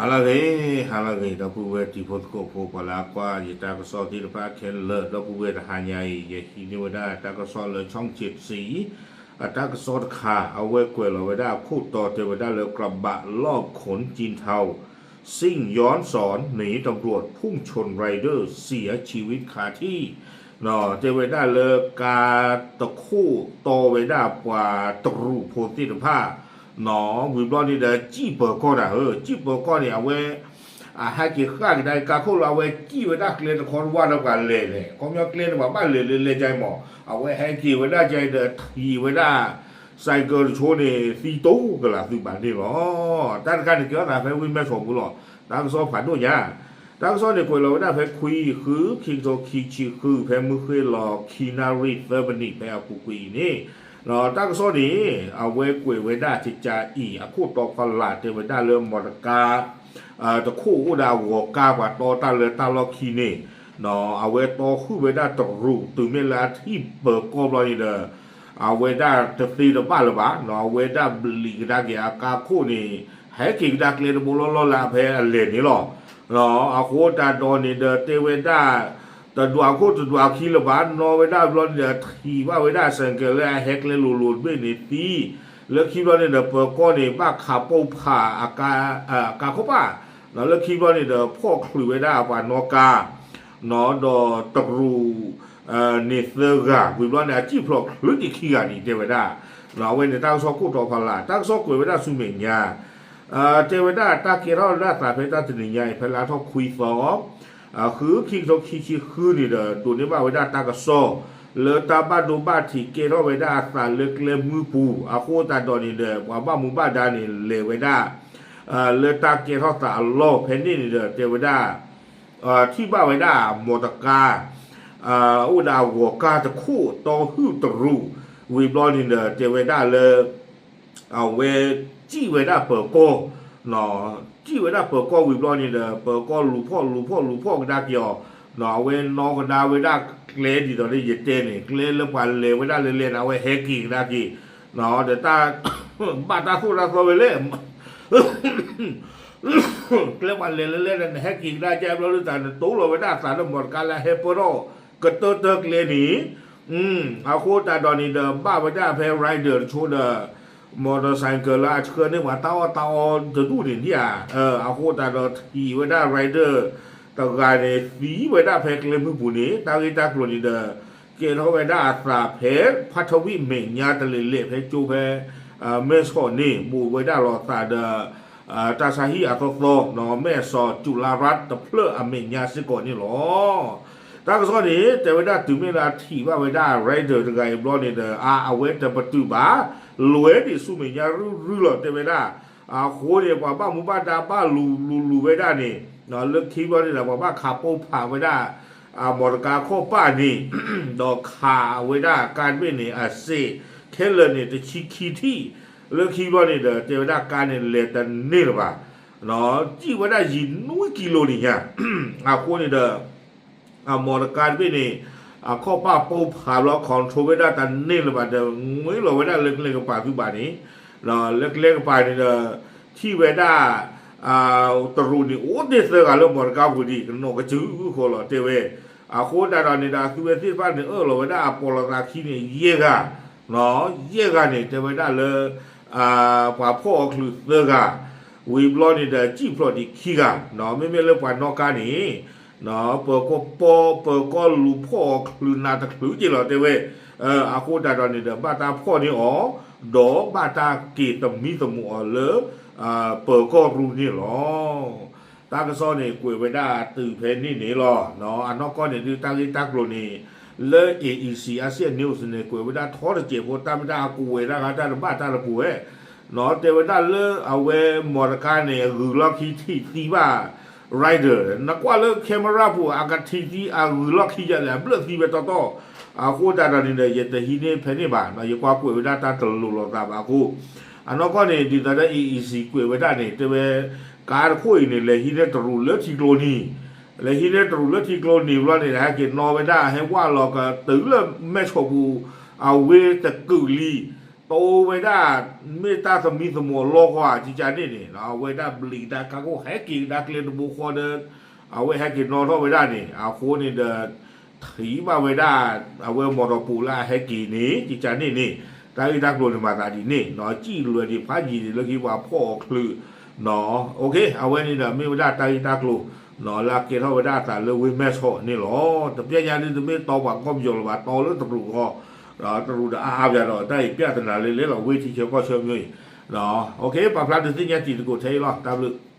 ဟါလၢအဂ့ၤ, ဟါလၢအဂ့ၤ ဒီပုၢ်ဝဲၢ်တံၤဖိသကိးဖိ ပှၤလၢအကွၢ်ယတၢ်ကစီၣ်သ့ၣ်တဖၣ်ခဲလၢာ်, ဒီပုၢ်ဝဲၢ်တဟါညါအံၤ ယဟံးန့ၢ်ဝဲဒၣ်တၢ်ကစီၣ်လၢ ช่องเจ็ดสี အတၢ်ကစီၣ်တခါ အဝဲကွဲးလီၤဝဲဒၣ်အခိၣ်တီတဲဝဲဒၣ်လၢ กระบะลอบขนจีนเทา ซิ่งย้อนสอนหนีตำรวจ พุ่งชนเรเดอร์เสียชีวิตคาที่ တဲဝဲဒၣ်လၢကါတခိၣ်တီဝဲဒၣ်ပှၤတရူးဖိသ့ၣ်တဖၣ် နီၣ် ဝံၤဘျီန့ၣ်ဒီး စံၣ်ပၢၤကီၢ်နၤဧၢ, စံၣ်ပၢၤကီၢ်န့ၣ် အဝဲ အဟဲက့ၤဃၣ်ကဒါကါခိၣ်လၢအဝဲစံၣ်ဝဲဒၣ်ကျဲတခီတဝၢ်လၢပှၤလဲၤလဲၣ်, ခီပညီကျဲန့ၣ်ပှၤဘၣ်လဲၤလၢလဲၤကါအံၤမး, အဝဲဟဲက့ၤဝဲဒၣ်ကါအံၤဒီးထံၣ်ဝဲဒၣ် စဲးကၢတဆိန့ၣ် သံတိၢ်ကလာ်သုးဘၣ်န့ၣ်လီၤ. တၢ်တခါန့ၣ်ကဲထီၣ်သးဖဲဝ့ၢ်မဲၢ်ဆီးပူၤလီၤ. တၢ်ကစီၣ်ဖးဒိၣ်ညါ တၢ်ကစီၣ်န့ၣ်ကွဲးလီၤဝဲဒၣ်ဖဲခွံ ဃု ခံကထိခံဆံဃု ဖဲမုၢ်ဃ့ၢ်လီၤခံနၣ်ရံၣ်သၢမံးနံးဖဲအပူၤကွံာ်အံၤန့ၣ်, တၢ်ကစီၣ်န့ၣ် အဝဲကွဲးဝဲဒၣ်ကကါအံၤ အခိၣ်တီဖီလာ်တဲဝဲဒၣ်လၢ မော်တော်ကား တခိၣ်အိၣ်ဒီးအဂီၤကါပှၤတီတၢ်လၢတၢ်လီၢ်ခံန့ၣ်, အဝဲတီဟုၣ်ဝဲဒၣ်တရူး တုၤမ့ၢ်လၢအထံၣ်ပၢၤကီၢ်ဘျီန့ၣ်ဒီး အဝဲဒၣ်တသ့တဘၣ်လၢၤဘၣ်, အဝဲဒၣ်ဘျံးကဒါက့ၤအကါခိၣ်န့ၣ် ဟဲက့ၤကဒါကျဲတဘိလီၢ်လီၢ်လၢအဖဲအလဲၤန့ၣ်လီၤ. အဃိသတးဒီးန့ၣ်ဒီးတဲဝဲဒၣ် တဒွးခိၣ်တဒွးခံလၢၤဘၣ်, နီၣ်ဝဲဒၣ်ဘျီန့ၣ်ဒီးထံၣ်ဘၣ်ဝဲဒၣ်စဲးကၢလၢအဟဲကျဲလိၤလိၤတဘ့ၣ်န့ၣ်သံ, လၢခံဘျီန့ၣ်ဒီးပၢၤကီၢ်န့ၣ် ဘၣ်ခးပိၢ်ဖး ကါခိၣ်ပၢ်, လၢခံဘျီန့ၣ်ဒီးဖီၣ်ချုးဝဲဒၣ်ပှၤနီၣ်ကါ ဒီးတရူး န့ၣ်သၢဂၤ ဝံၤဘျီန့ၣ် အစံၣ်ဖျိးချုးဒံးခံဂၤန့ၣ်တဲဝဲဒၣ်, အဝဲန့ၣ်တၢ်ကစီၣ်ခိၣ်တီဖီလာ် တၢ်ကစီၣ်ကွဲးဝဲဒၣ်ဆူမဲာ်ညါ တဲဝဲဒၣ်တၢ်ကဲထီၣ်ဝဲဒၣ်သးဖဲတၢ်တနံၤညါအံၤ ဖဲလါထီၣ်ခွံသီ ဃု ခံကထိခံဆံဃုန့ၣ်ဒီး ဒိးန့ၢ်ဘၣ်ဝဲဒၣ်တၢ်ကစီၣ် လၢတၢ်ဘၣ်ဒိဘၣ်ထံးကဲထီၣ်ဝဲဒၣ်အသးလၢကျဲမုၢ်ပူၤ အဃိသတးဒီးန့ၣ်ဒီး ပှၤဘၣ်မူဘၣ်ဒါန့ၣ်လဲၤဝဲဒၣ် လၢတၢ်ကဲထီၣ်သးအလီၢ်ဖဲန့ၣ်န့ၣ်ဒီး တဲဝဲဒၣ် ထံၣ်ဘၣ်ဝဲဒၣ် မော်တော်ကား အိၣ်ဒီးအဂီၤကါတခိၣ်တီဟုၣ်တရူး ဝံၤဘျီန့ၣ်ဒီး တဲဝဲဒၣ်လၢ အဝဲစံၣ်ဝဲဒၣ်ပၢၤကီၢ်, စံၣ်ဝဲဒၣ်ပၢၤကီၢ်ဝံၤဘျီန့ၣ်ဒီး ပၢၤကီၢ်လူၤဖီၣ်လူၤဖီၣ်လူၤဖီၣ်ကဒါက့ၤအီၤ, အဝဲနီၣ်ကဒါဝဲဒၣ်ကျဲဒ်သိးလၢယတဲန့ၣ် ကျဲလၢပှၤလဲၤဝဲဒၣ်လၢလဲၤန့ၣ် အဝဲဟဲက့ၤကဒါက့ၤ, ဒီးတၢ် ဘၣ်တၢ်သိၣ်တၢ်သီဝဲလဲၣ် ကျဲပှၤလဲၤလၢလဲၤန့ၣ် နဟဲက့ၤကဒါက့ၤဘျီဒ်သိး နတိၢ်လီၤဝဲဒၣ်အသးလၢ မော်တော်ကား လၢအဟဲပၢထီၣ်ကတၢၢ်တၢၢ်ကျဲန့ၣ်, အဃိသတးဒီးန့ၣ်ဒီး ဘၣ်ဝဲဒၣ်ဖဲ rider တဆိဒီး မော်တော်ဆိုင်ကယ် လၢအဆှၢန့ၢ်ပှၤတၢ်အီၣ်တၢ်အီတဒူၣ်န့ၣ်ဒ်ဧါ, အဃိသတးဒီးထံၣ်ဝဲဒၣ် rider တဂၤန့ၣ် သံဝဲဒၣ်ဖဲကျဲမုၢ်ပူၤန့ၣ် တၢ်ဂ့ၢ်တၢ်ကျိၤန့ၣ်ဒီး ကဲထီၣ်ဝဲဒၣ်အသးဖဲ ဖါထဝံၣ်မဲာ်ညါတလ့ၤလဲၣ် ဖဲကၠိဖဲ မဲၢ်ဆီးန့ၣ် ဘူးဝဲဒၣ်လီၤအသးဒီး တၢ်ဆါဟံၣ်အသီသီ မဲၢ်ဆီး จุฬารัตน์ တဖျၢၣ်အမဲာ်ညါစ့ၢ်ကီးန့ၣ်လီၤ. တၢ်ကစီၣ်န့ၣ် တဲဝဲဒၣ်တုၤမ့ၢ်လၢအထံၣ်ဘၣ်ဝဲဒၣ် rider တဂၤအံၤဘျီန့ၣ်ဒီး အါ အဝဲတပတုာ်ဘၣ် လဲၤဒံးဆူမဲာ်ညါရုၢ်ရုၢ်လီၤ တဲဝဲဒၣ်, အဃိန့ၣ် ပှၤဘၣ်မူဘၣ်ဒါဘၣ်လူၤလူၤလူၤဝဲဒၣ်န့ၣ် လၢခံဘျီန့ၣ်ဒီး ပှၤဘၣ်ခးပိၢ်ဖးဝဲဒၣ် အမော်တော်ကား ခီၣ်ပၢ်န့ၣ် ဒီးခးဝဲဒၣ်ကါတဘ့ၣ်န့ၣ် အစ့ခဲလၢာ်န့ၣ် တဆံခံထံၣ်, လၢခံဘျီန့ၣ်ဒီး တဲဝဲဒၣ်ကါန့ၣ်လဲၤတန့ၢ်လၢၤဘၣ်, စံၣ်ဝဲဒၣ်ယံာ်နွံကံလိၤန့ၣ်ညါ, အဃိန့ၣ်ဒီး အမော်တော်ကား တဘ့ၣ်န့ၣ် အခီၣ်ပၢ်ပိၢ်ဖးဘျီ control ဝဲဒၣ်တန့ၢ်လၢၤဘၣ်ဒီး ငွ့လီၤဝဲဒၣ်လၢကျဲကပၤသုဘၣ်န့ၣ်, လၢကျဲကပၤန့ၣ်ဒီး ထံၣ်ဝဲဒၣ် တရူးန့ၣ် အိၣ်တ့ၢ်သၢဂၤလၢ မော်တော်ကား ပူၤဒံး ကနီၤကစၢၢ်ဃီလီၤ တဲဝဲ, အဃိသတးဒီးန့ၣ်ဒီး အသုဝဲသ့ၣ်တဖၣ်န့ၣ် အၢၣ်လီၤဝဲဒၣ်အပိာ်လိာ်သးခံန့ၣ် ယဲၢ်ဂၤ, ယဲၢ်ဂၤန့ၣ် တဲဝဲဒၣ်လၢ ပှၤဖီၣ်အီၤချုးသၢဂၤ, ဝံၤဘျီန့ၣ်ဒီး စံၣ်ဖျိးဒံးခံဂၤ, မ့မ့ၢ်လၢပှၤနီၣ်ကါန့ၣ် ပၢၤကီၢ်ပီ ပၢၤကီၢ်လူၤဖီၣ်အီၤချုးနၤတချုးက့ၤလီၤ တဲဝဲ, အဃိသတးဒီးန့ၣ်ဒီး ဘၣ်တၢ်ဖီၣ်န့ၢ်အီၤ ဒီးဘၣ်တၢ်က့ၤသမံသမိးအီၤလၢ ပၢၤကီၢ်ရူၢ်န့ၣ်လီၤ. တၢ်ကစီၣ်န့ၣ် ကွဲးဝဲဒၣ်တုၤဖဲန့ၣ်န့ၣ်လီၤ. အနီၢ်ကီၢ်န့ၣ်ဒုး တၢ်ဂ့ၢ်တၢ်ကျိၤန့ၣ် လၢ A E C Asian News န့ၣ် ကွဲးဝဲဒၣ်ထီတစဲးဖိ တၢ်မ့ၢ်တၢ်အကွဲးဒၣ်ဂၤတၢ်တဘၣ်တၢ်တပူၤဝဲ တဲဝဲဒၣ်လၢအဝဲ မော်တော်ကား န့ၣ် အဂုၤလီၢ်ခံထံၣ်သံဘၣ် rider နကွၢ်လၢ camera ပူၤ အကထံၣ်သံအဂုၤလီၢ်ခံယၤလဲၣ် အဘျၢၣ်သံဝဲတီတီ, အဃိသတးဒီးန့ၣ်ဒီး ယတဟံးန့ၢ်ဖဲန့ၣ်ဘၣ်, ယကွၢ်ကွဲးဝဲဒၣ်တၢ်တလိၤလိာ်သးဘၣ်အဃိ, အနီၢ်ကီၢ်န့ၣ် ဒ်သိးဒီး A E C ကွဲးဝဲဒၣ်န့ၣ် တဲဝဲ ကါတခိၣ်အံၤန့ၣ် လဲၤဟံးန့ၢ်တရူးလၢထံကျိနံၤ, လဲၤဟံးန့ၢ်တရူးလၢထံကျိနံၤဘျီန့ၣ် ဟဲက့ၤနီၣ်ဝဲဒၣ် ဟဲဝၢ်လီၤကတုၤလၢမဲၢ်ဆီးပူၤ အဝ့ၢ်တကုာ်လံ, တိဝဲဒၣ် မ့ၢ်တၢ်သမံသမိးအလီၢ်ကီၢ်ဧါ ကကန့ၣ်န့ၣ် အဝဲဒၣ်ဘျံးကဒါခါခိၣ် ဟဲက့ၤကဒါကျဲတဘိဃီဒီး အဝဲဟဲက့ၤနီၣ်ထီၣ်ဝဲဒၣ်န့ၣ် အဃိန့ၣ်ဒီး ထံၣ်ဘၣ်ဝဲဒၣ် အဝဲမီၢ်တီၢ်ပူၤလၢအဟဲက့ၤန့ၣ် ကကန့ၣ်န့ၣ် တၢ်ဂ့ၢ်တၢ်ကျိၤန့ၣ်မၤသးဒ်န့ၣ် စံၣ်လွဲၤဒံးဖးယံာ်န့ၣ် လၢခံပှၤဖီၣ်အီၤချုး အဝဲန့ၣ်ဒီးမ့ၢ်ဝဲဒၣ်တၢ်ဂ့ၢ်တၢ်ကျိၤ လၢအကဲထီၣ်ဝဲဒၣ်အသးလၢဝ့ၢ်မဲၢ်ဆီးန့ၣ်လီၤ. တပျဲညါဒ်တမ့ၢ်တီပှၤကီၢ်ပယီၤလၢၤဘၣ် တီလၢတရူးအဂီၢ် တရူးဒီးအါအါပှၤဒီး တၢ်အံၤပြဿနာလၢလဲလီၤ ဝ့ၢ်ထံဆၢကီၢ်ဆၢမ့ၢ်အံၤ ပာ်ဖျါဒုးသ့ၣ်ညါတံၤသကိးထဲအံၤလီၤ တၢ်ဘျုး